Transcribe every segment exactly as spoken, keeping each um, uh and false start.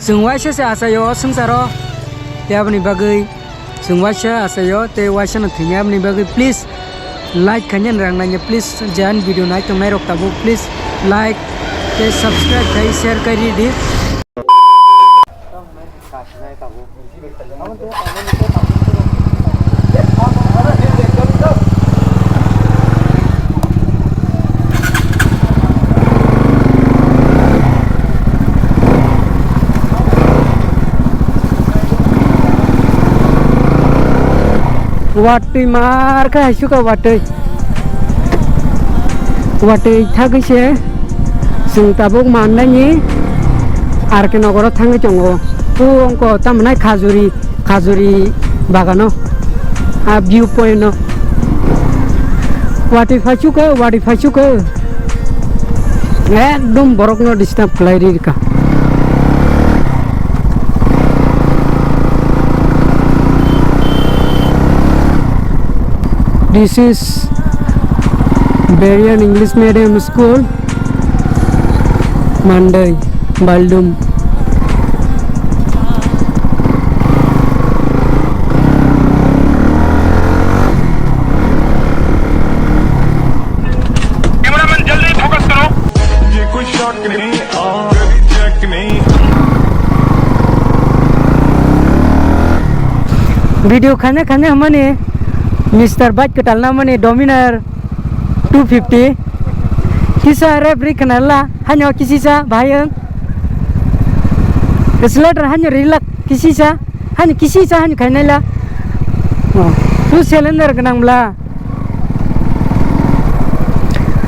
Chwng waisa se achaio o swngcharo, tei aboni bagwi chwng waisa achaio tei waisa no thwinai, aboni bagwi please like khainani rang nangya, please jan video nai tongnai rok tabuk please like tei subscribe khai share khai ridi. Watwi mar khe hai suka watwi. Watwi thagwi se chwng tabuk mannaini R K Nogoro thangwi tongo. O wngkha tamo nai khajuri, khajuri bagano. A view point no. Watwi phaichukha, watwi phaichukha. Ekdom borokno disturb khlai ri rwkha. This is Berrien English Medium School, Mandai, Baldum. Cameraman, jaldi focus karo. ये कोई शक नहीं, और चेक नहीं। Video khane khane hamani Mister Bike kwtal namani Dominar two fifty. Kisa rep ri khna la, hanyo kisisa bahai ang. Accelerator hanyo ri lak kisisa, hanyo kisisa hanyo khainai la. Oh, tu cylinder gwnang bla.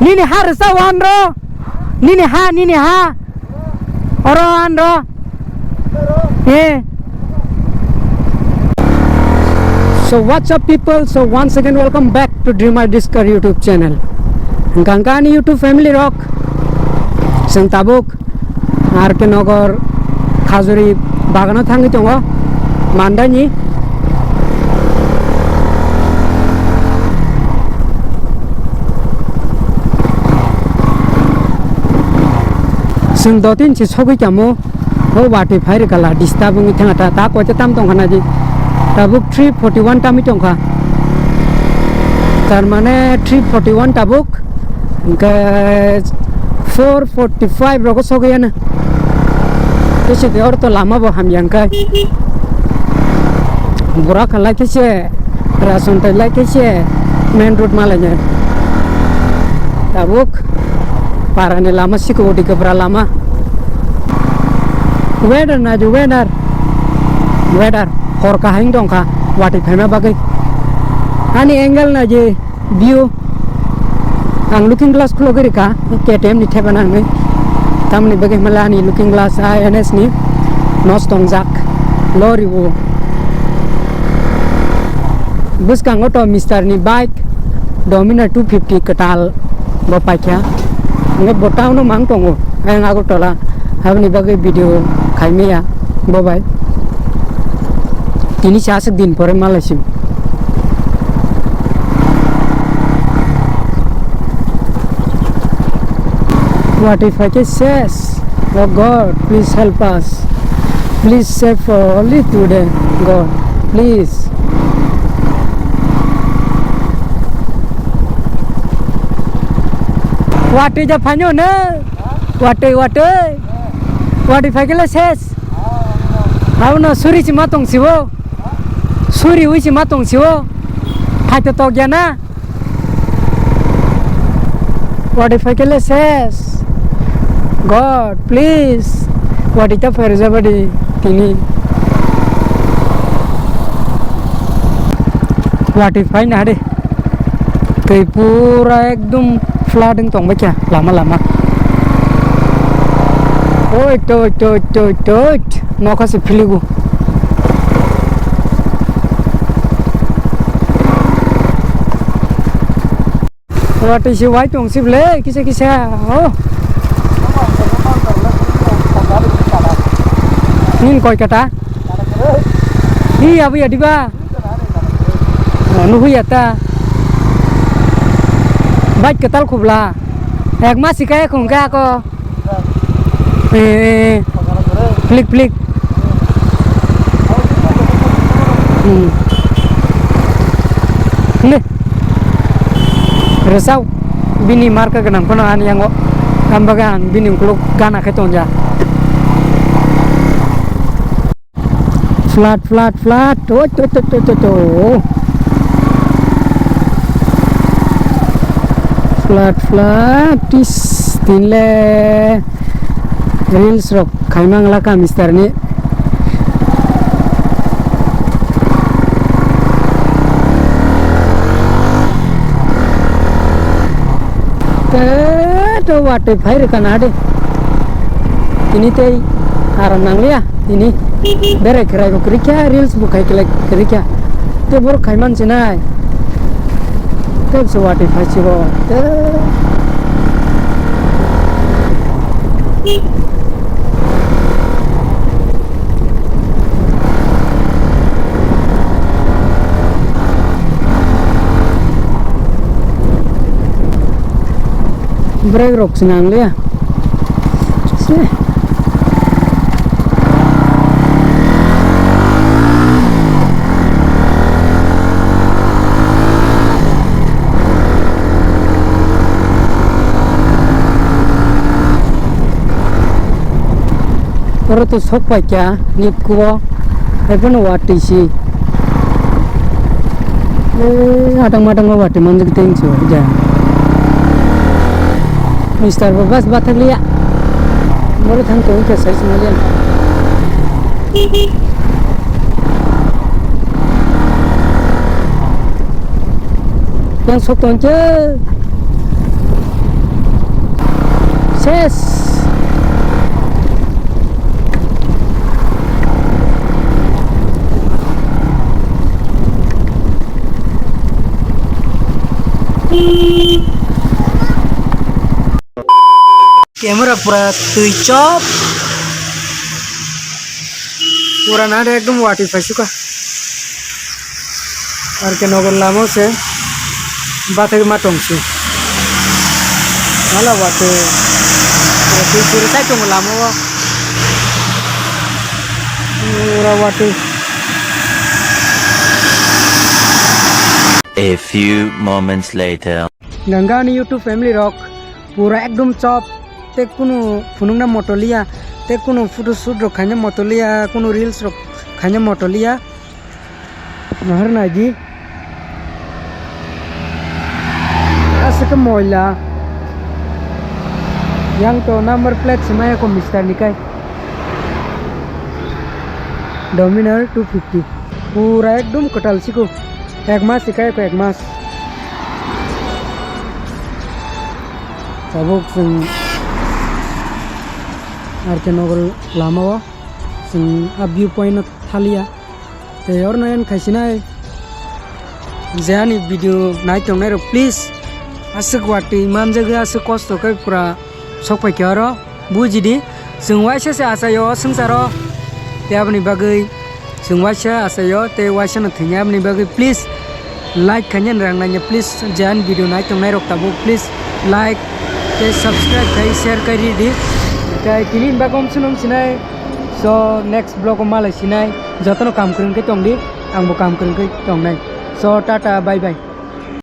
Nini ha rwsa wan ro. Nini ha, nini ha. Oro an ro. Eh. So what's up people? So once again welcome back to Dreamer Discar YouTube channel. Hwnkha hwnkha ani YouTube family rok. Chwng tabuk R K Nogor khajuri bagano thangwi tongo, Mandani. Chwng dotin se sogwi tamo, o watwi phai rwkha la, disturb wngwi thangkha ta, ta koita tam tongkha naidi, tabuk three forty one tamwi tongkha, tar mane three forty one tabuk. Hwnkhe four forty five rogo sogwi ano. Tei se orto lama bo hamya hwnkhe. Bura khalai khe se, rason tai lai khe se main road malainai. Tabuk parani lama siko udi kwbra lama. Weather naidi weather. Weather hor kaham tongkha watwi phaima bagwi. Ani angle naidi. View. Ang looking glass khulogwi rwkha, K T M ni thepana hwnwi. Tamoni bagwi hwnba ani looking glass a N S ni nos tongjak. Lori o. Bwskango to Mister ni bike, Dominar two fifty kwtal bo paikha. Hwnba bo town o mang tongo, ayang Agartala. Aboni bagwi video khaimaya bo bai. Tini se aswk din pore malaising. Watwi phaikhe ses. Oh God, please help us. Please save for only today, God, please. Watwi ja phaino ne? Watwi, watwi. Watwi phaikhe le ses. Abono suri se ma tong sibo. Suri ui se ma tong sibo. Phaito tok ya na. Watwi phaikhe le ses. God, please. Watwi ta phairwjak badi tini. Watwi phaina de. Twi pura ekdom flood wng tong baikha lama lama. Oi, toi, toi, toi, toi. Nokha se philigo. Watwi se wai tong sibole kisa kisa. Oh. Nin koi kata? Hi abu ya diba? Oh, nuhu ya ta. Bike kwtal khubla. Ek mas sikaya khungka ako. Eh. Flick, flick. Hmm. Hne. Resao. Bini marka gwnang phano ani yango. Ambaga ang bini ukuluk gana khe tonja. Flat, flat, flat. Oi, to, to, to, to, to. Flat, flat. Tis, tinle. Reels rok khaimang laka mister ni. Te to watwi phai rwkha na de. Tini tei aram nangliya. Tini berai khwrai bo kwrwikha, reels bo khai kwlai kwrwikha. Te borok khai man sinai. Tei se watwi phai sibo. Te. Brake rok se nang liya. Se. Oro to sok pai kha, nip kubo. Ebono watwi si. Eh, atang matang watwi manjak teng so, ja. Mister bo bas bathak liya. Bolo thang tong khe sai sima liya. Yang sok tong khe. Ses. Camera pura twi chop. Pura nade ekdom watwi phaisukha. Ar ke nogo lama se bathai ma tongsi. Hala watwi. Pura twi pura sai tongo lama o. Pura watwi. A few moments later. Ganga ni YouTube family rok pura ekdom chop, te kunu phunukna moto liya, te kunu photo shoot rok khaina moto liya, kunu reels rok khaina moto liya. Nahar naidi. Aswk moila. Yang to number plate se maya ko mister ni kai. Dominar two fifty. Pura ekdom kwtal siko. Ek mas ikai ko ek mas. Tabuk chwng R K Nagar lama o chwng a view point no thaliya. Tei oro no en khaisinai je ani video nai tongnai rok, please aswk watwi manjak aswk kosto khe pura sok pai khe oro. Bujidi, chwng waisa se achai o swngcharo, tei aboni bagwi chwng waisa achai o tei waisa no thwngya, aboni bagwi please like khaina rang nangya, please je ani video nai tongnai rok tabuk please like tei subscribe khai share khai ridi. Tei tini bagwi om sinong sinai, so next vlog o malai sinai, jotono kam kwrwng khe tongdi, angbo kam kwrwng khe tongnai, so tata bye bye.